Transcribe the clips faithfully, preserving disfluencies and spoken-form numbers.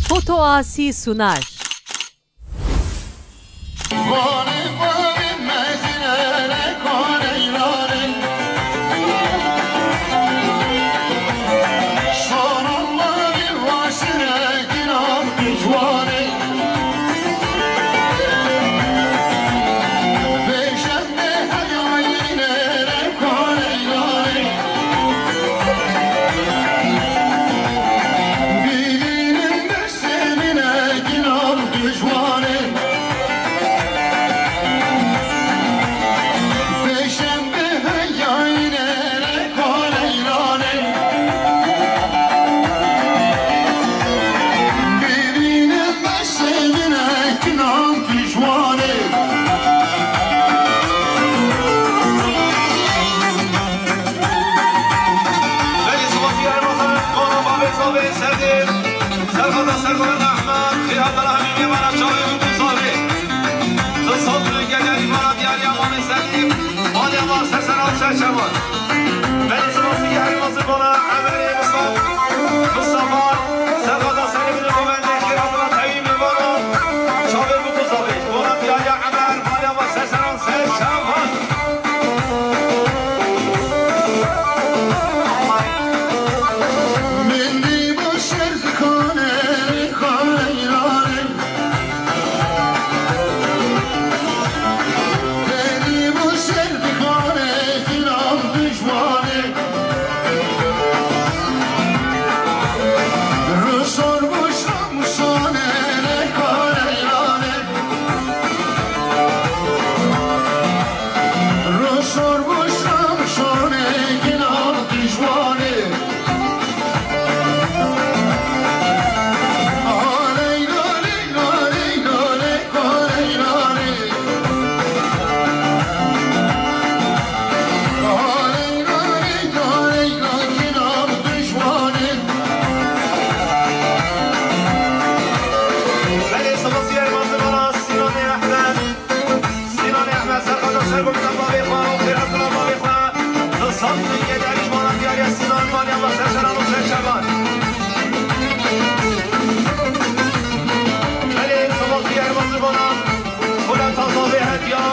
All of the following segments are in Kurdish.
Foto Asi sunar. Belê, siwasî hermasa, vana bavê zavê serdê. Serxada Sergolan Ehmed, xêr hatana hemî mêvana çavê bû zavê. Di saz û rengê derî vana diyariya mamê Selîm, malê wan ser seran ser çavan. Belê, siwasî hermasa vana Emerê Mustafa, Mustafa, serxada serê bine govendê, xêr hatana tevî mêvana çavê bû zavê. Vana diyariya Emer, malê wan ser seran ser çavan. Belê, siwasî hermasa vana Sînanê Ehmed. Sînanê Ehmed, serxada sergolan bavê xwe, xêr hatana bavê xwe. Di saz û rengê derî vana diyariya Sînan, malê wan ser seran û ser çavan. Belê, siwasî hermasa vana Xuleta zavê hediya,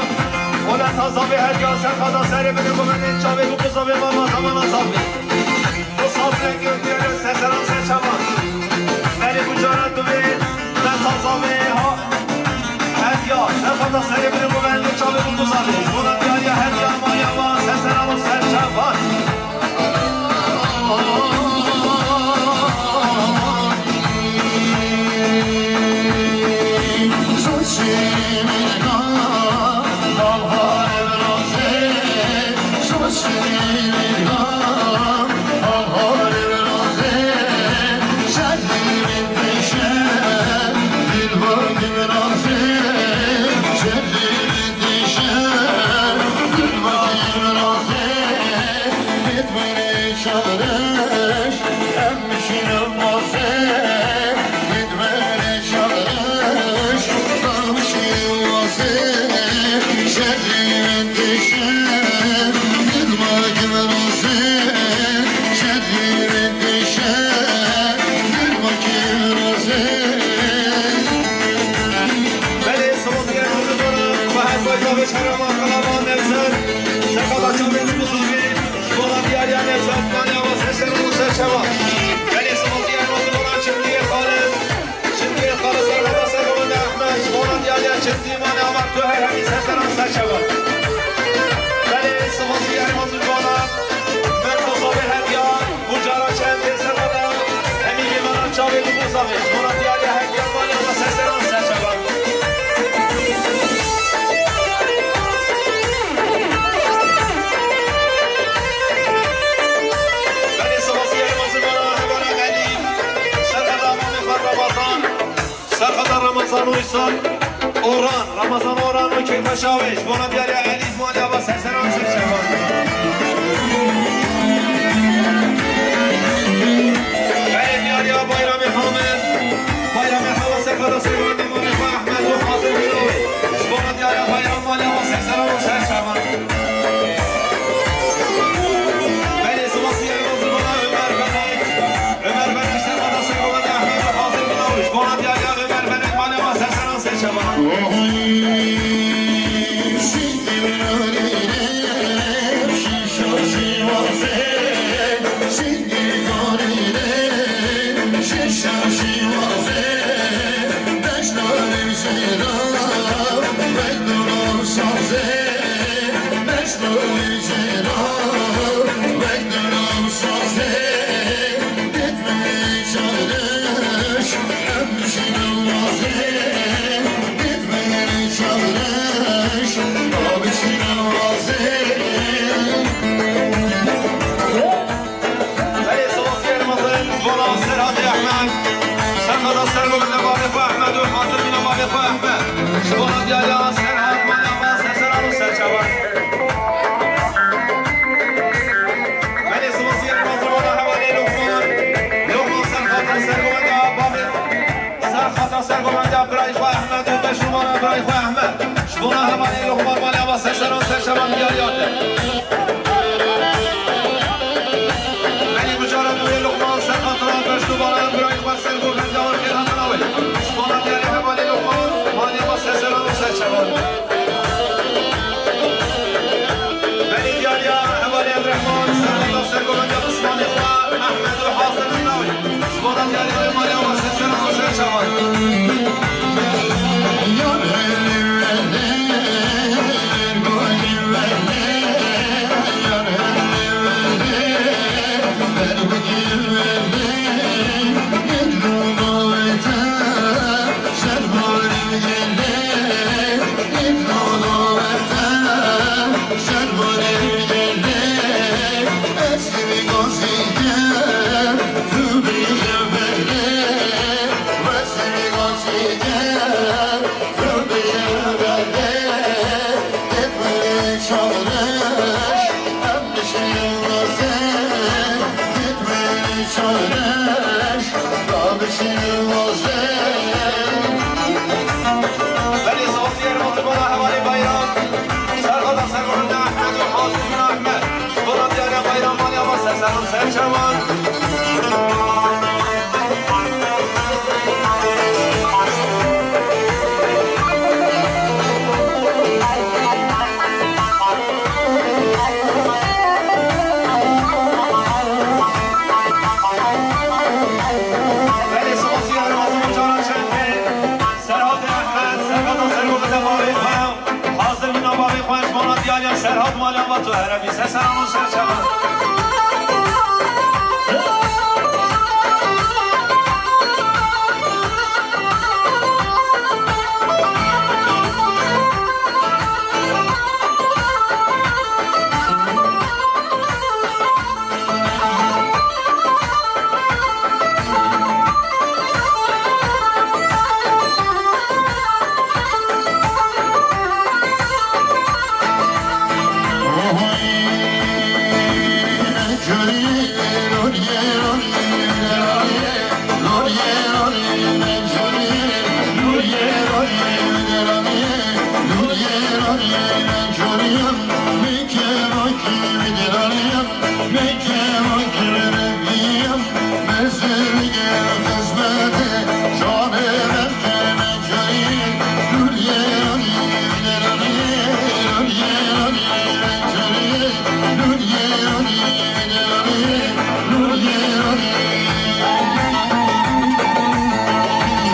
xuleta zavê hediya, serxada serê bine govendê çavê bû zavê, vana zamana zavê. Di saz û rengê derî ser seran ser çavan. Belê, bu cara dibê, xuleta zavê ha-, hediya, serxada serê bine govendê çavê bû zavê. Vana diyariya hediya, malê wan ser seran û ser çavan. Belê, siwasî hermasa vana, xwe her koyta vê çarema kalama Nevzat, serxada çavê bû zavê. Ji bona diyariya Nevzat, malê wan ser seran û ser çavan. Belê, siwasî hermasa vana Çimdiyê Xalid. Çimdiyê Xalid, serxada sergolan Ehmed. Ji bona diyariya Çimdî, malê wan tu her hemî ser seran ser çavan. Belê, siwasî hermasa vana Merto zavê hediya. Bu cara çendê serxada hemî mêvana çavê bû zavê. Ji bona diyariya hediya, malê wan ser seran ser çavan. Belê, siwasî hermasa vana hevara Elî, serxada mamê xwe Ramazan, serxada Ramazan Uysal, Orhan, Ramazan Orhan û Kêfeşa wê, ji bona diyariya Elî, ji malê wan ser seran ser çavan. Belê, diyariya Bayramê Hamid, Bayramê Hamid, serxada sergolan Ehmed û Hazir Bîro, ji bona diyariya Bayram, malê wan ser seran û ser çavan. Belê, siwasî hermasa vana Ömer Belek. Ömer Belek, serxada sergolan Ehmed û Hazir Bîro, ji bona Ehmed. Serhada sergo bide bavê xwe Ehmed û hazir bîne bavê xwe Ehmed. Ji bona diyariya Serhat, Malya, Seseran û Serçevan. Belê, siwazî ye, ji bona hevalê Lokman. Lokman Serhada sergo bide bavê. Serhada sergo bide birayê xwe Ehmed û beş numara birayê xwe Ehmed. Ji bona hevalê Lokman, Malya, Seseran, Serçevan diyariya te. Belê, mijara duyê Luqman ser xatira beş numara birayê xwe ser govenda û xêr hatina wê. Ji bona diyariya hevalê Luqman, malê xwe Seseran û Serçevan. Belê, diyariya hevalê Rehman, ser xatira ser govenda Usmanê xwe, Ehmed û hazir bîna wê. Ji bona diyariya wê malê xwe Seseran û Serçevan. Belê, saziyê Rotibana hevalê Bayram. Serhada sergohunda Ehmed û Hazim Ahmed. Bona diyariya Bayram, malê xwe Seseran, Serçevan. Belê, saziyê Rotibana çendê. Serhatê Ehmed, Serhada sergohunda bavê xwe. Hazir bîna bavê xwe, ji bona diyariya Serhat, malê xwe tu herebî, Seseran û Serçevan.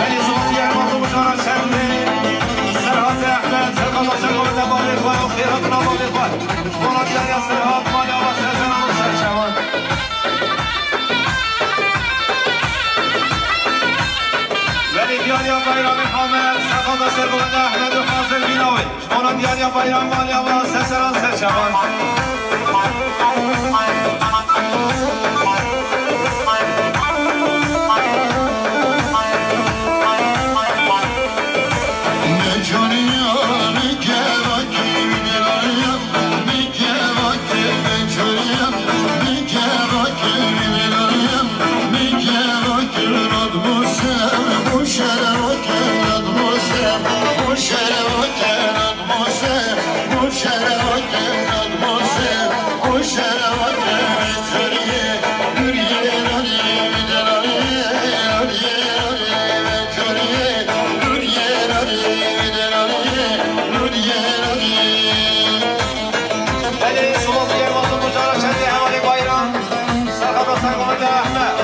Belê, ziman diyar mazlûm jara çendê. Serhatê Ehmed, serqaza serqaza bavê xwe, xêr hatina bavê xwe. Ji bona diyariya Serhat, malê xwe Seseran û Serçevan. Belê, diyariya Bayramê Hamed, serqaza serqaza Ehmed û hazir bîna wê. Ji bona diyariya Bayram, malê xwe Seseran, Serçevan. Belê, siwazî ye, mazlûm û cara çendê hevalê Bayram. Serhada sergohunda Ehmed.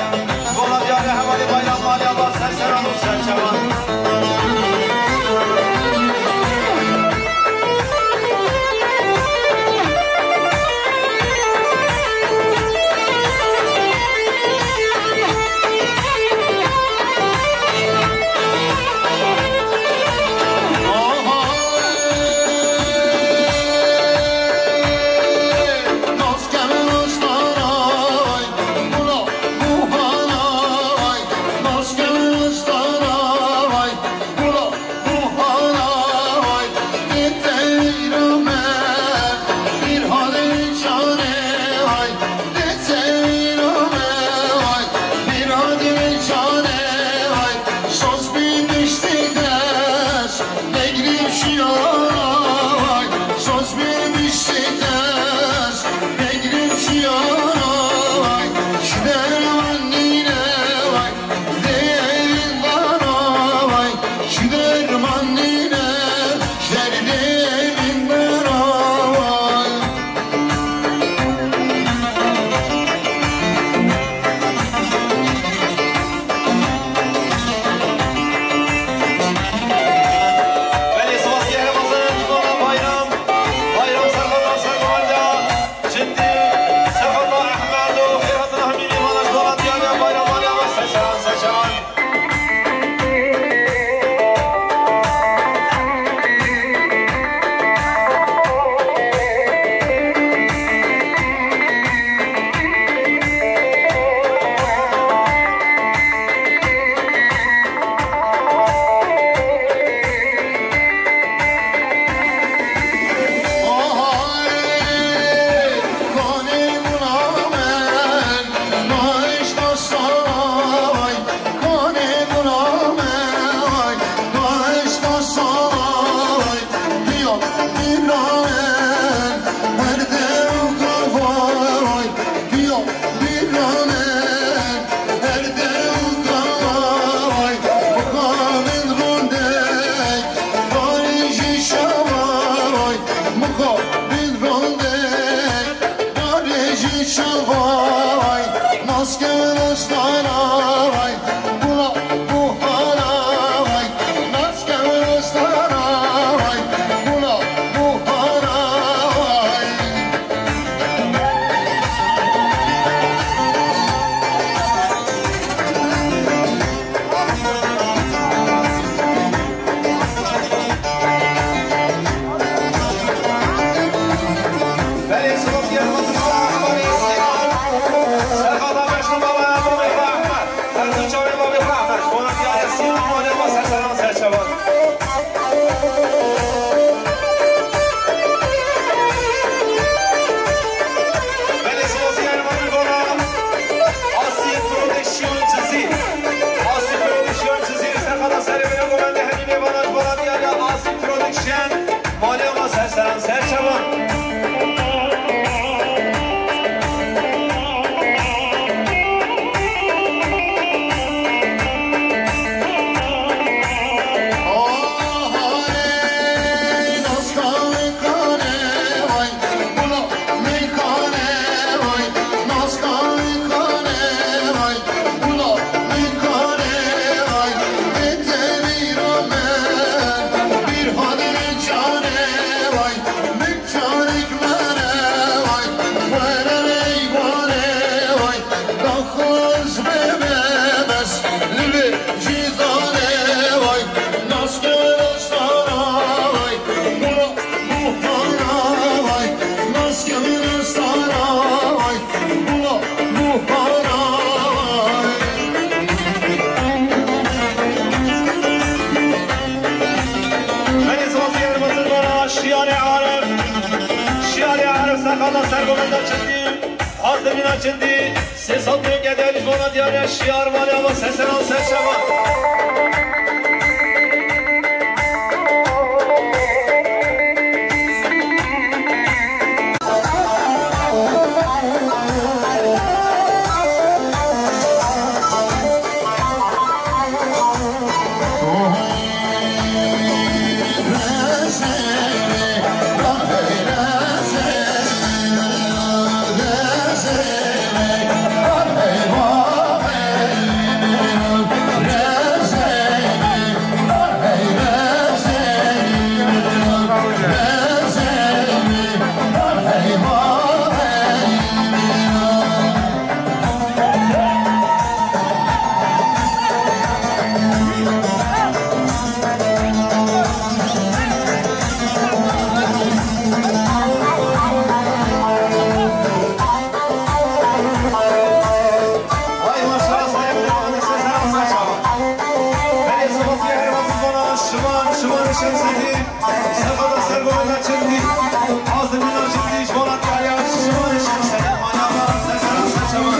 Ji bona diyariya hevalê Bayram, malê xwe Seseran û Serçevan. Bona diyar e, Sinan Malê, ser seran ser çavan. Belê sozî Ermanî bona Asî Production Cizîr. Asî Production Cizîr, ser xata serê bine govende hemî mêvana ji bona diyar e, Asî Production. Malê ma ser seran ser çavan. Çarik mene vay, were ey ware vay, daxwaz be me bes li vê cîzane vay, nas kewin astara vay, bura buhara vay, nas kewin astara vay, bura buhara vay. Belê sazî Ermezin vana Şiyarê Arif. Şiyarê Arif, ser xata ser govenda çindî, Azdemîna çindî, sê sed pênc ederî ji bona diyar e, Şiyar Malê, ava ser seran ser çavan. Ay maşallah, sayın Muhammed Sezen Saçava. Belê sibasî her wezî zana şivan, şivan şemsîdî. Sefada ser govenda çendî. Azimîna çendî, ji bona diyariya şivan şemsîdî. Manya var, Sezen Saçava.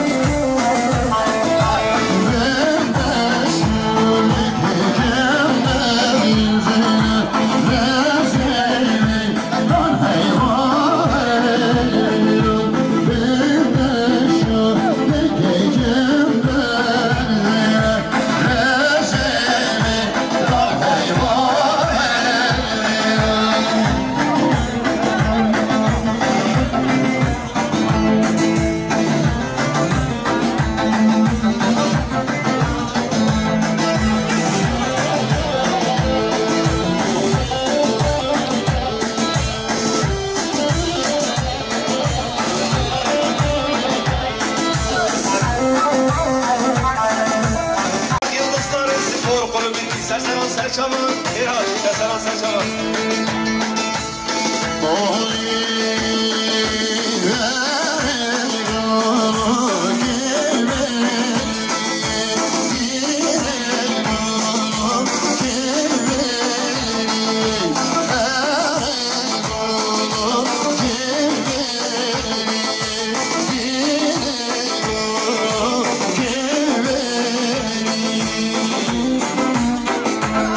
Yıldızları spor kulübü, Serseran Serçaman, Herhal Serseran Serçaman.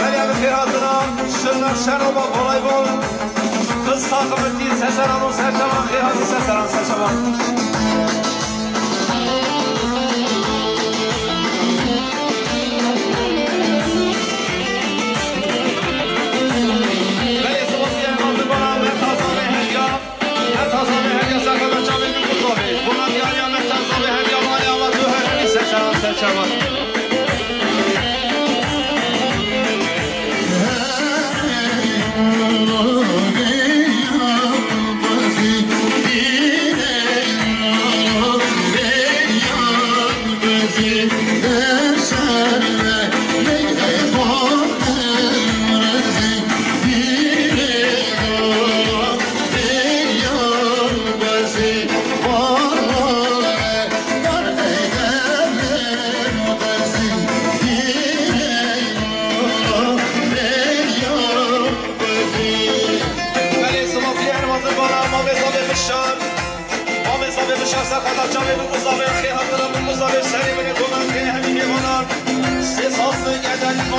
Belê, em xêr hatina, Şirnex Şenova Voleybol. Kız takımı değil, Seseran û Serçevan, xêr hatin Seseran, Serçevan. Belê, sibasî em hazir bana, Mertaza ve Hediya. Mertaza ve Hediya, sakata çavê min kutlo bê. Buna diyariya Mertaza ve Hediya, mali ava tu her hemî Seseran, Serçevan.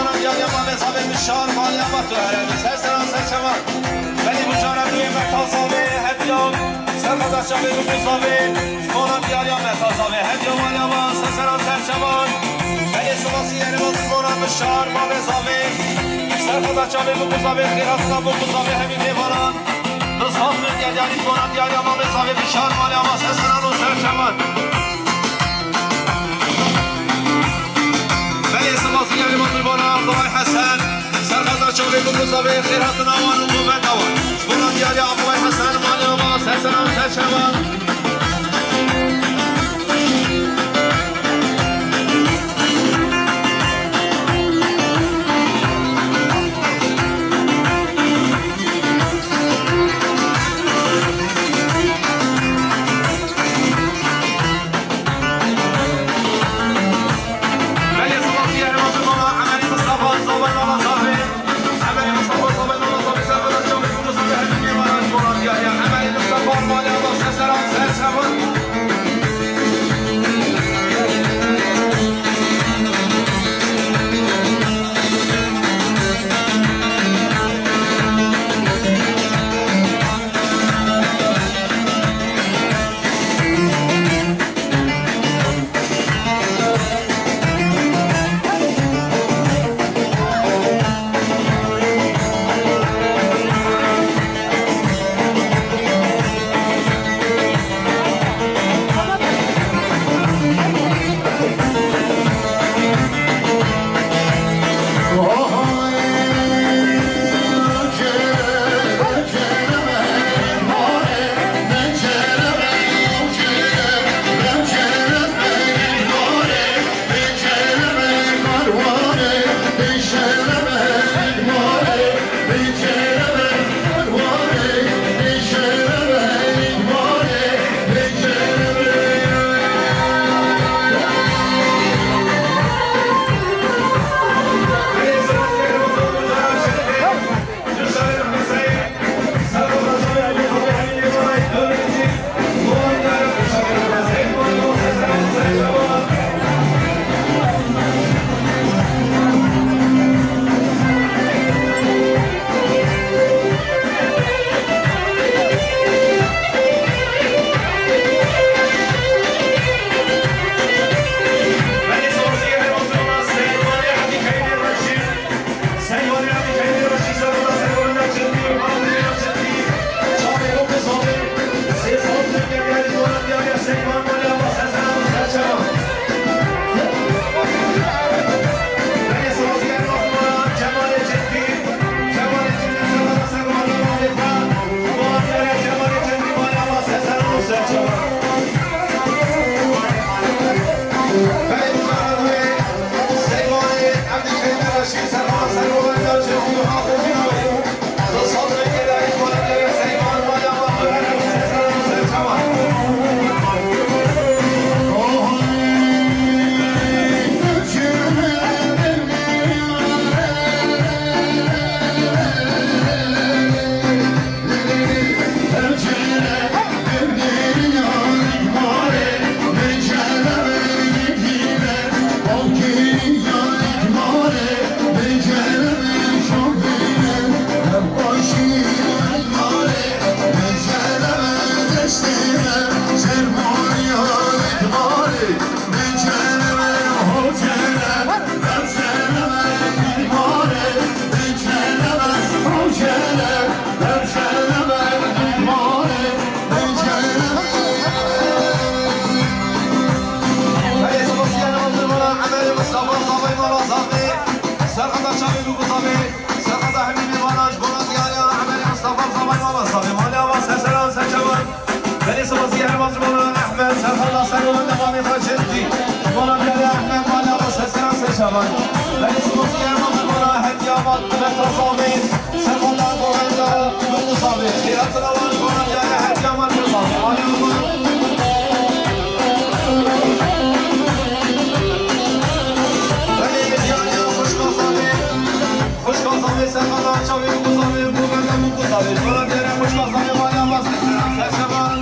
Diyariya Mame Zavê Mişar, Maliya Matuhere, ser seran ser çevan. Belê Mucara Duyê Meta Zavê, Hediya, Serhada Çavê Luku Zavê, Bona Diyariya Meta Zavê, Hediya Maliya Van, ser seran ser çevan. Belê Sivasî Yerê Van, Bona Mişar, Mame Zavê, Serhada Çavê Luku Zavê, Xêrhatina Luku Zavê, hemî mêvanan. Dizhat min gel yanî bona diyariya Mame Zavê Mişar, Maliya Van, ser seran û ser çevan. Belê Sivasî Yerê Van, bona Abdulay Hesen, Serhada Çavê Luku Zavê, Xêrhatina Wan û Quveta Wan. Bona diyariya Abdulay Hesen, Maliya Van, ser seran ser çevan. Belê Sivasî Yerê Van, bona Emelî Mistefa Zavê, Mama Zavê. Emelî Mistefa Zavê, Mama Zavê, Serhada Çavê Luku Zavê, hemî mêvanan ji bona diyariya Emelî Mistefa, Maliya Van, ser seran ser çevan. Serhada Çavê Luku Zavê, Serhada hemî mêvanan ji bona diyariya Emelî Mistefa Zavê, Mama Zavê, Maliya Van, ser seran ser çevan. Belê Sivasî Yerê Van, ji bona Ehmed, Serhada Sergolan, Dewamê Xeciltî, ji bona diyariya Ehmed, Maliya Van, ser seran ser çevan. Belê Sivasî Yerê Van, ji bona Hediya Van, Meta Zavê, Serhada Govenda, Luku Zavê, Xêrhatina Wan, ji bona diyariya Hediya Van, Luku Zavê, Maliya Van. Belê diyariya Xwişka Zavê, Xwişka Zavê, Serhada Çavê Luku Zavê, Govenda Luku Zavê, ji bona diyariya Xwişka Zavê, Maliya Van, ser seran ser çevan.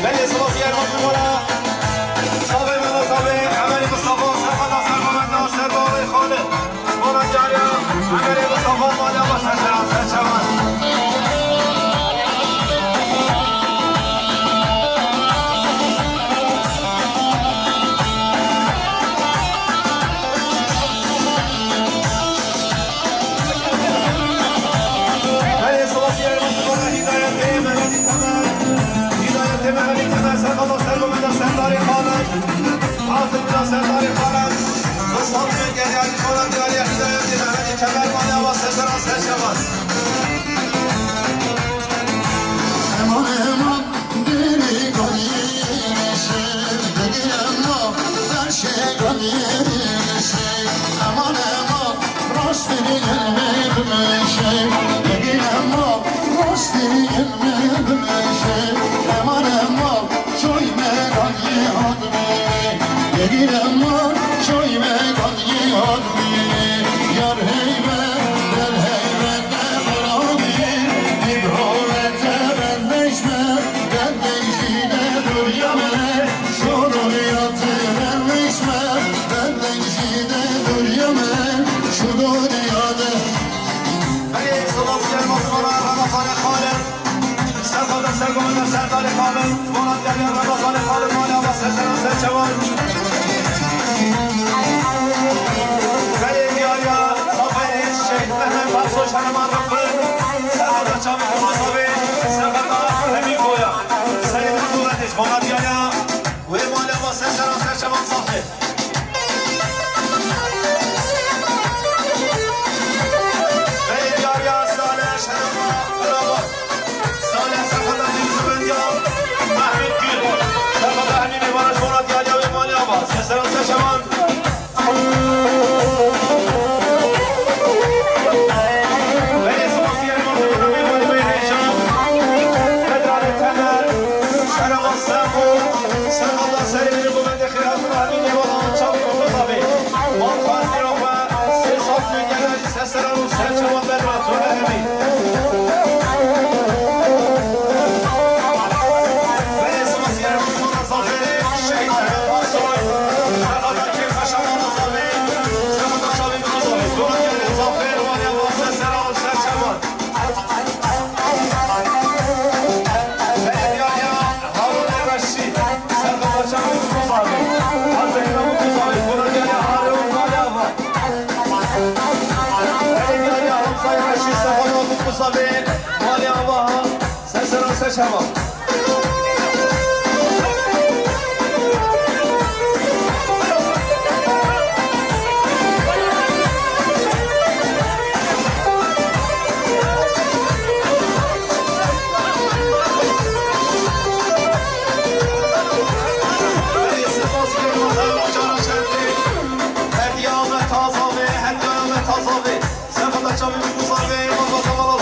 Belê, silasî Erbaş Mala. Savê mala savê, Emelî Mustafa, Serfeta Sermamenda, Serdarê Xalid. Bona diyariya, Emelî Mustafa, Maliya Baş, Serçevan. Belê, silasî Erbaş Mala, Hîdayetê Mehmetî Temer. Hîdayetê Mehmetî Temer, Serfeta Sermamenda, Serdarê Xalid. Hafizullah Serdarê Xalid. Mustafa Geliyalî, Xalid Geliyalî, Hîdayetê Mehmetî Temer, Maliya Baş, Serçevan. Eman, eman, diri ganî şev, diri eman, her şey ganî şev. Eman, eman, rastiri gelme bimşev, diri eman, rastiri gelme bimşev. Eman, eman, çoy me ganî hatme, diri eman, çoy me ganî hatme. Yar heybe, gel heybe. Belê, silasî Erbaş Mala, Ramazanê Xalid. Serfeta Sermamenda, Serdarê Xalid. Bona diyariya, Ramazanê Xalid, Maliya Baş, Serçevan. Belê, diyariya, Zafê Şehîd Mehmet Farsoy, Şereman Rıfkı. Serfeta Çavî Kurdu Zafê, Serfeta Hemî Boya. Serê Kurdu Rediş, bona diyariya. Wê Maliya Baş, Serçevan, Serçevan Zafê. Belê, diyariya, Salih, Şereman, Xirabat. Salih, Serfeta Deniz Bendiya, Mehmet Gül. Serfeta Hemî Mêvara, bona diyariya wê Maliya Baş, Serçevan, Serçevan. Hediya me taza be, hediya me taza be. Serfeta Çavî Kurdu Zafê, Ramazan Mala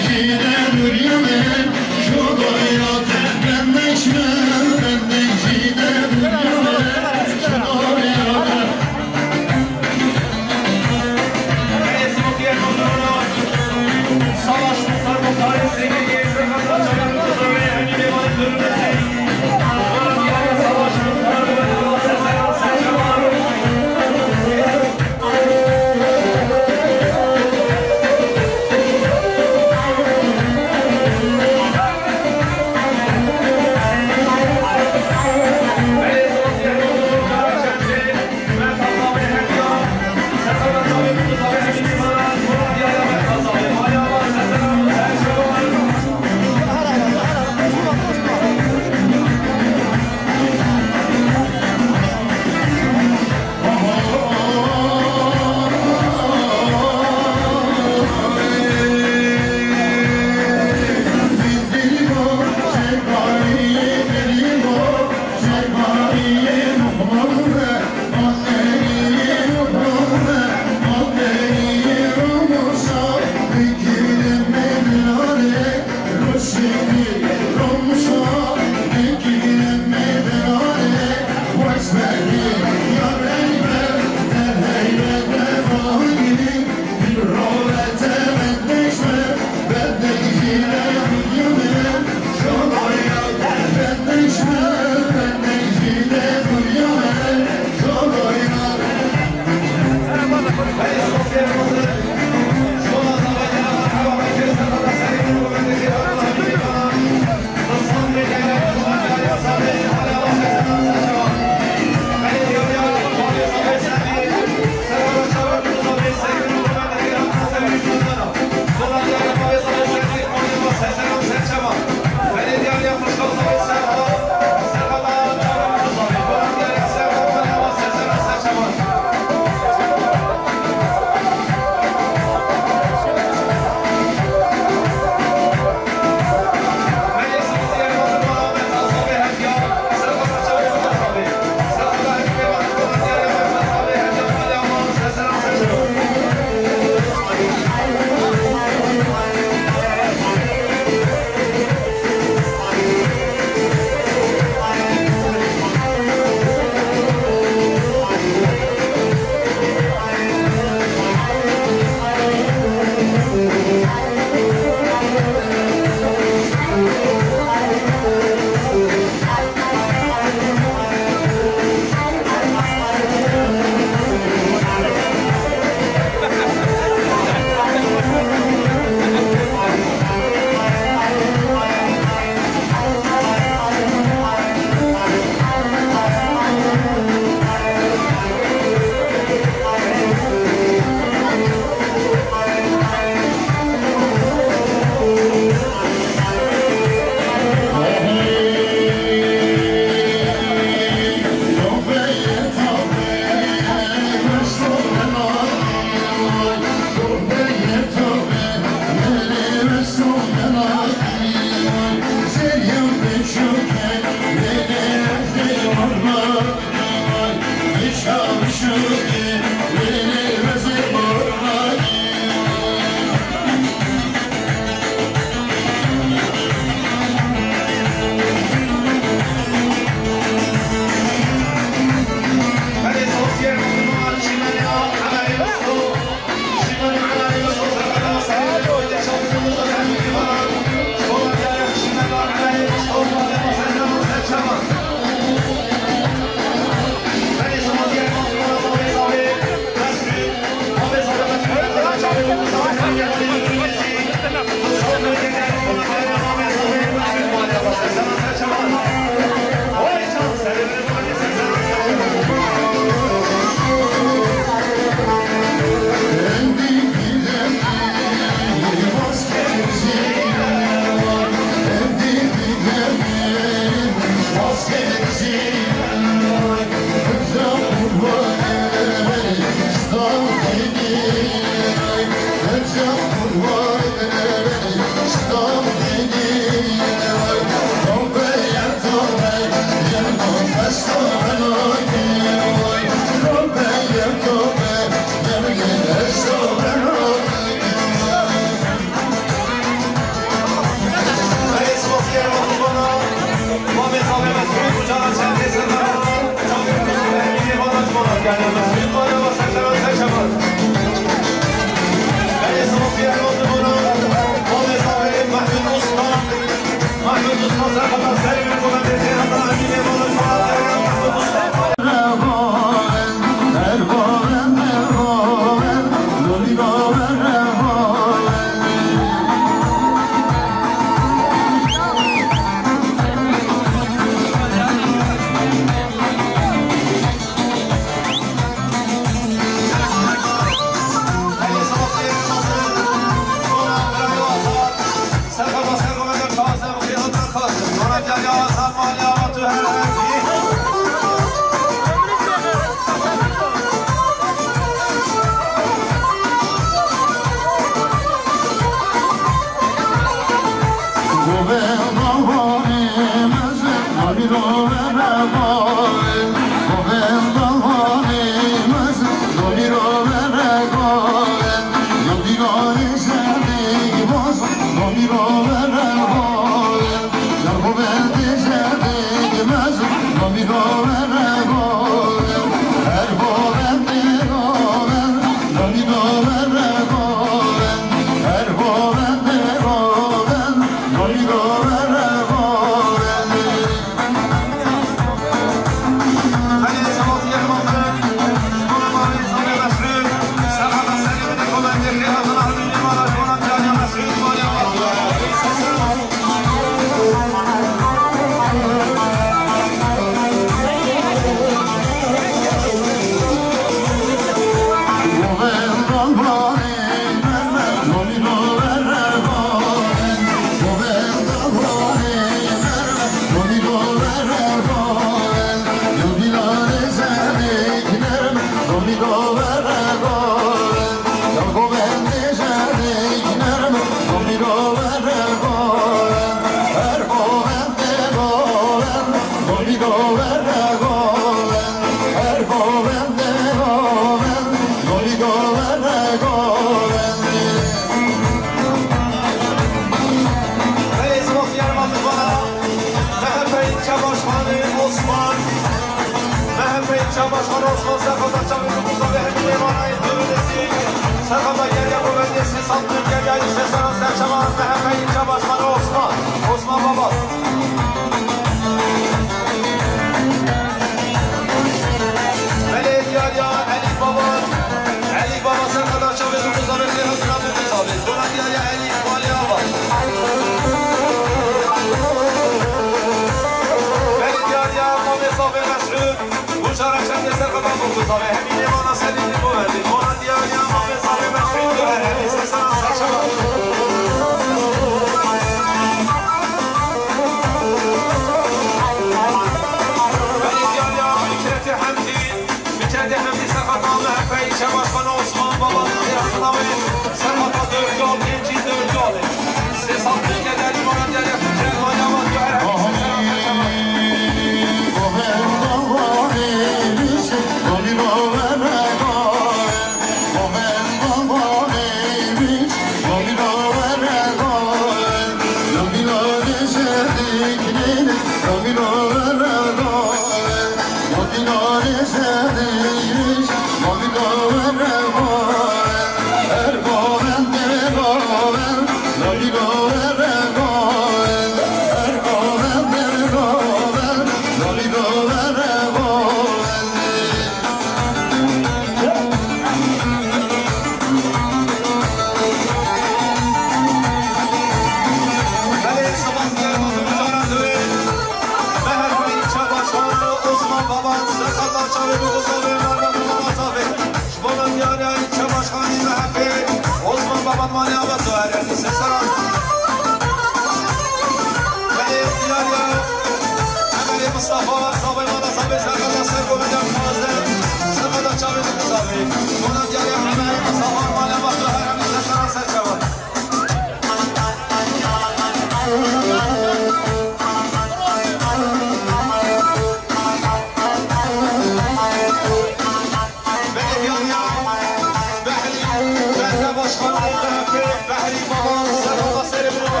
Behrî Baba, serhilda serê min û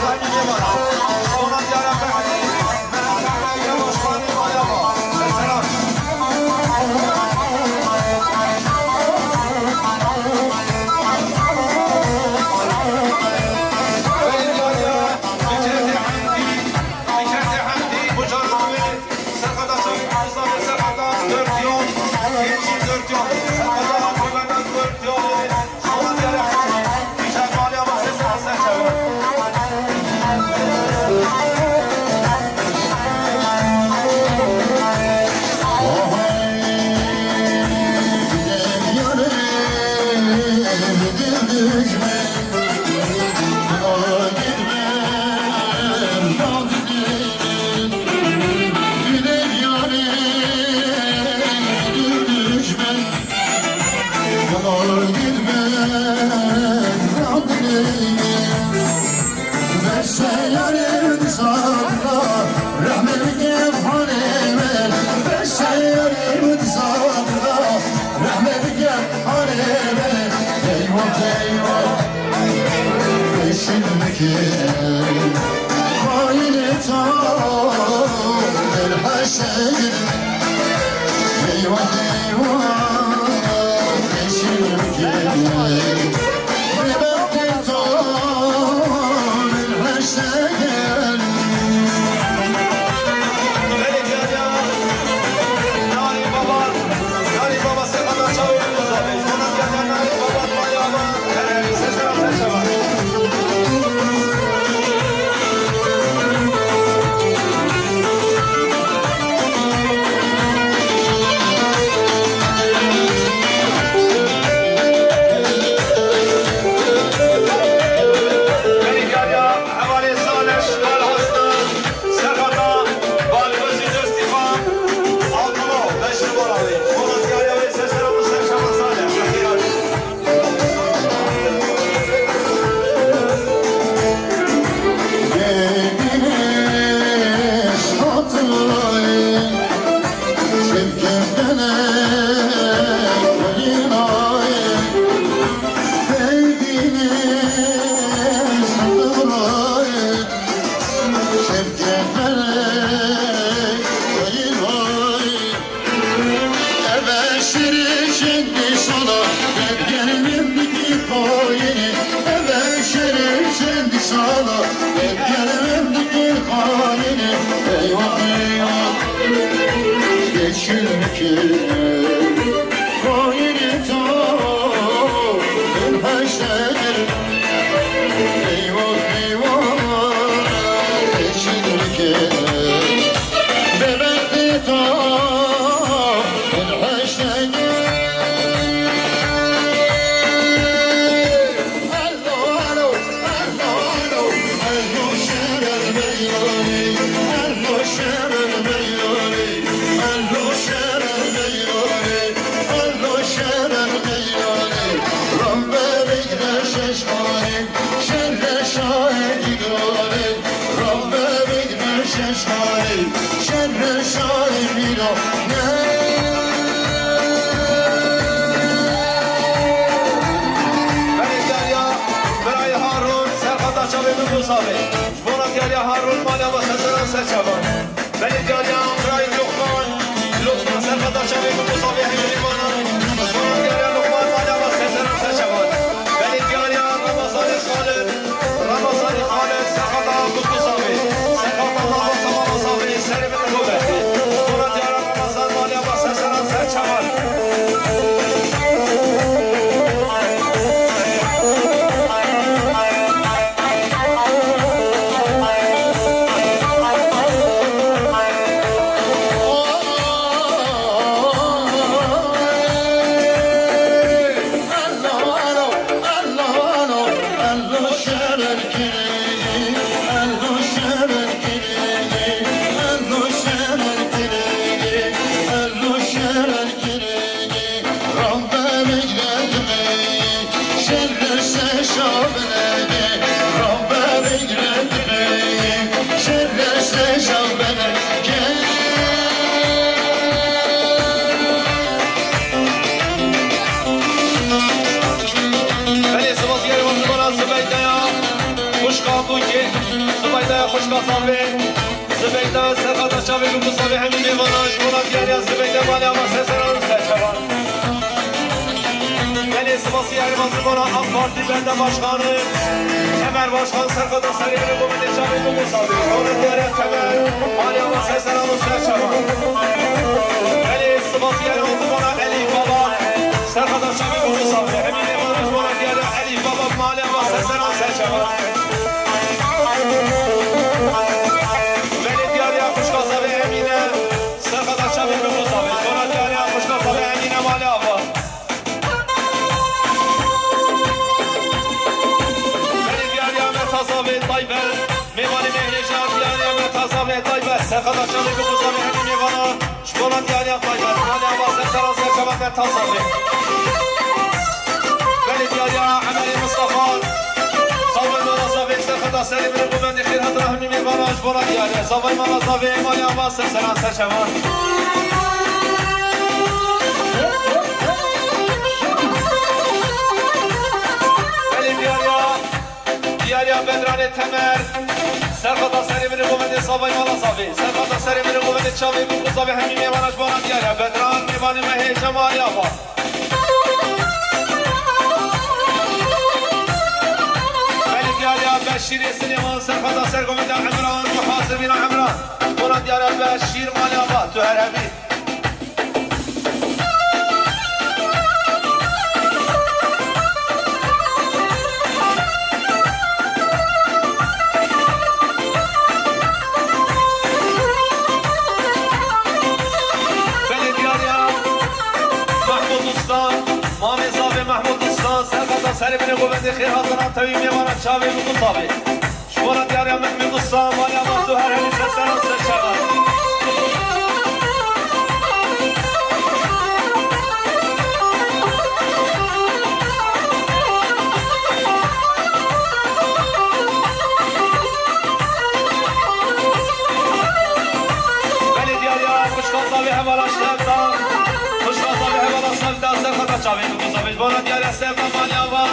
Behrî Baba. Ona diyara Behrî, Behrî Baba, başkanê Maya Baba. Mesela. Belediye, bir kere de Hemdî, bir kere de Hemdî, bu canlı. Serhilda çavê Musa ve serhilda dört yol, yetmiş dört yol. Serhilda Abdülmehmet dört yol. Ama diğer yapmadı. Güzel bal yapma sesini sen çevir. Belê diyar ya, Nalê Baba, Nalê Baba, serhilda çavê min Musa ve. Ona diyar ya, Nalê Baba, Maya Baba. Hevalê Saleş, Kal Hastan, Serhilda, Balbezî Destîxan, Altınok, Beşir Balavi, Polat Yahya ve Sezer Abu Serşama Salih. Eve şerê çendî sala, ev gel min bikî xayinê. Eve şerê çendî sala, ev gel min bikî xayinê. Eyvah, eyvah, geçin bikî xayinê to, bin heşedir. Eyvah, eyvah, geçin bikî. Belê diyar ya, birayê Harun, serhilda çavê min Musa ve. Ji bona diyar ya Harun, mala ve Sezer Abu Serşama. Belê diyar ya, birayê Lokman, Lokman, serhilda çavê min Musa ve, hemî mana. Ji bona diyar ya Lokman, mala ve Sezer Abu Serşama. Belê diyar ya, Ramazanê Xalid, Ramazanê Xalid, serhilda Kutlu Safi, serhilda Lava Savala Safi, serê min Robert. Ji bona diyar ya Ramazan, mala ve Sezer Abu Serşama. Belê, spas Zubeyda xwişka Zavê, Zubeyda serqata çavê bû ku Zavê hemî mêvanan ji bona diyariya Zubeyda malê ava ser seran û ser çavan. Belê sipasî herêma Zirbana AK Partî bende başkanı Temer Başkan serqata serê min û gomendê çavê bû ku Zavê ji bona diyariya Temer malê ava ser seran û ser çavan. Belê sipasî herêma Zirbana Elî Baba serqata çavê bû ku Zavê hemî mêvanan ji bona diyariya Elî Baba malê ava ser seran ser çavan. Belê diyariya xwişka Zavê Emîne, serqata çavê min û Zavê. Bona diyariya xwişka Zavê Emîne malê ava. Belê diyariya Meta Zavê Taybet, mêvanê me hêja diyariya Meta Zavê Taybet. Serqata çavê min û Zavê hemî mêvana. Ji bona diyariya taybet, malê ava ser seran ser çavan Meta Zavê. Belê diyariya Emerê Mistefa. Zavê mala Zavê, serqata serê min û gomendê xêr hatina hemî mêvana ji bona diyariya. Zavê mala Zavê, malê ava ser seran ser çavan. Belê diyariya Diyariya Bedranê Temer, serqata serê min û gomendê Zavay mala Zavê, serqata serê min û gomendê çavê min ku Zavê hemî mêvana ji bona diyariya Bedran, mêvanê me hêja malê ava. Belê diyariya Beşîrê Silêman, serqata ser gomenda Emran, muhasibîna Emran. Bona diyariya Beşîr malê ava, tu her hebî. Belê diyariya Mahmud Usta, Mamê Zavê Mahmud Usta, serqata serê min û gomendê xêr hatina tevî mêvana çavê min û Zavê. Ji bona diyariya Mehmet Usta, malê ava tu her hemî ser seran ser çavan. Belê diyariya xwişka Zavê hevala Sevda, xwişka Zavê hevala Sevda, serqata çavê min û Zavê. Ji bona diyariya Sevda, malê ava.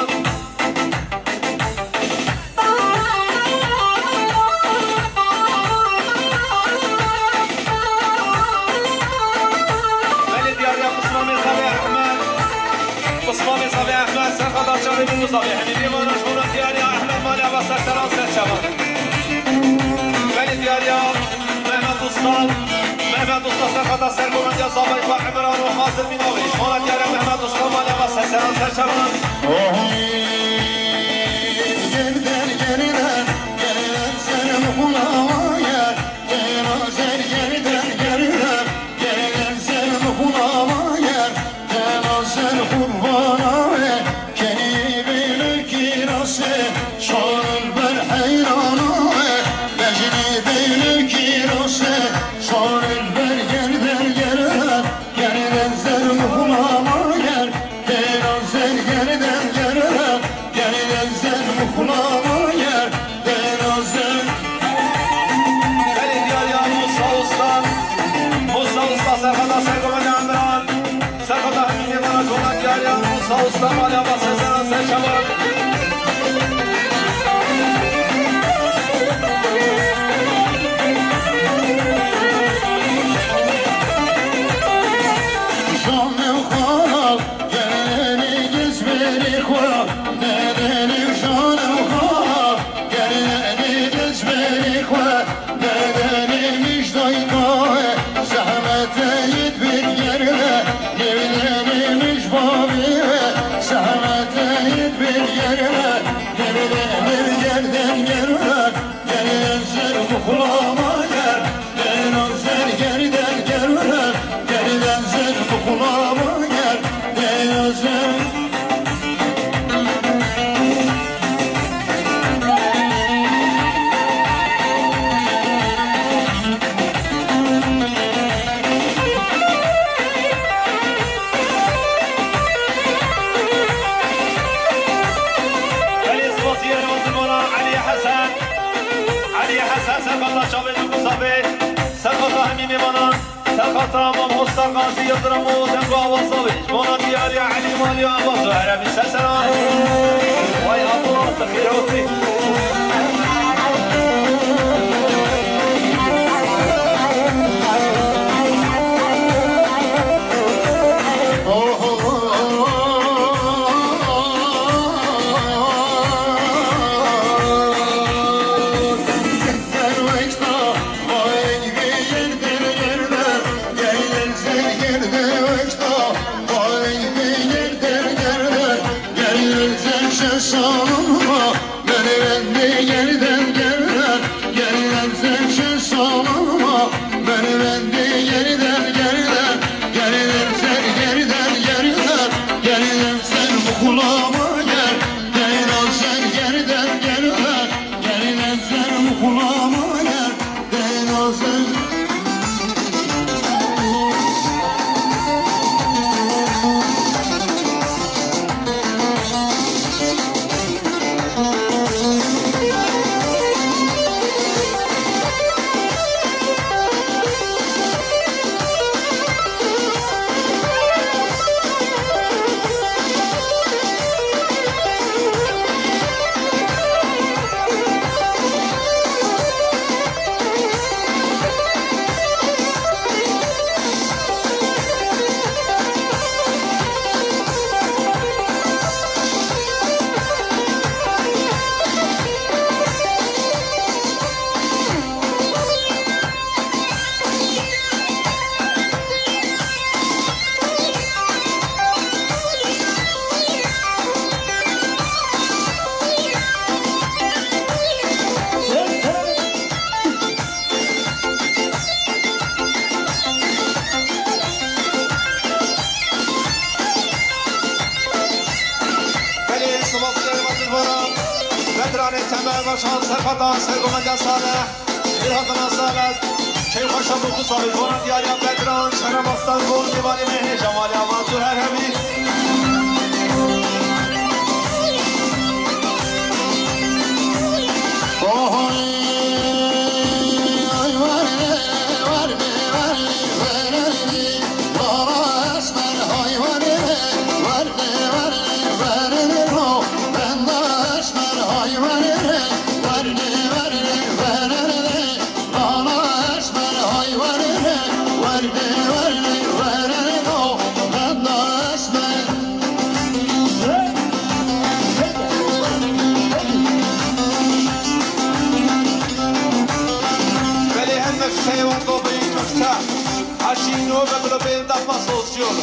Belê diyariya Pismamê Zavê Ehmed. Pismamê Zavê Ehmed, serqata çavê min û Zavê hemî mêvana ji bona diyariya Ehmed malê ava ser seran ser çavan. Belê diyariya Mehmet Usta, Mehmet Usta serqata ser gomenda Zavay xwe Emran û Hazir Mînavê. Ji bona diyariya Mehmet Usta malê ava ser seran ser çavan. Oy, gerden gerden, gerden ser xulama yer, gerden gerden, gerden ser xulama yer. Tena ser xurvana we, kenî bêlûkî rase, şanil ber heyrana we, bejnê bêlûkî rase, şanil ber gerden gerden, gerden ser xulama yer, tena ser gerden gerden, gerden ser xulama yer. Belê diyariya Musa Usta. Musa Usta serqata ser gomenda Emran. Serqata hemî mêvana ji bona diyariya Musa Usta malê ava ser seran ser çavan. Şamê xwe, gelê giz berê xwe, nedenê şanê xwe. Gerdenê dizberê xwe, bedenê min ji dayka we, zehmetê yê dibêt gerre, nêvdenê min ji bavê we, zehmetê yê dibêt gerre, nêvdenê min gerden gerre, gerden ser bi xulama yer. Dena ser gerden gerre, gerden ser bi xulama yer, dena ser. Belê spasiye Rewandimana Elî Hesen. Elî Hesen serqata çavê min û Zavê, serqata hemî mêvanan. Serqata mamosta Gazî Yildirim û deng û awaza wê. Ji bona diyariya Elî Malî ava tu heremî ser seran. Way Abdullah, tu xêr hatî. Salınma, beni bende geriden geriden, geriden sen sen salınma, beni bende geriden geriden, geriden sen geriden geriden, geriden sen bu kulağıma gel, geriden sen geriden geriden, geriden sen bu kulağıma gel, geriden sen Belê, spas dikerim ez ji vana Bedranê Temel, Başal, Serfetan, Sergomenda Saleh, Mirhadana Saleh, Keyxweşa Mûqû Saleh, ji vana diyariya Bedran, Şeref Aslan, Gol, Mêvanê Mehê, Cemalê Avan, Zuher Hemî. Belê, em mifte ye, wan gobeyî mifte. Her şey nû ve bilo bê dema sosyal.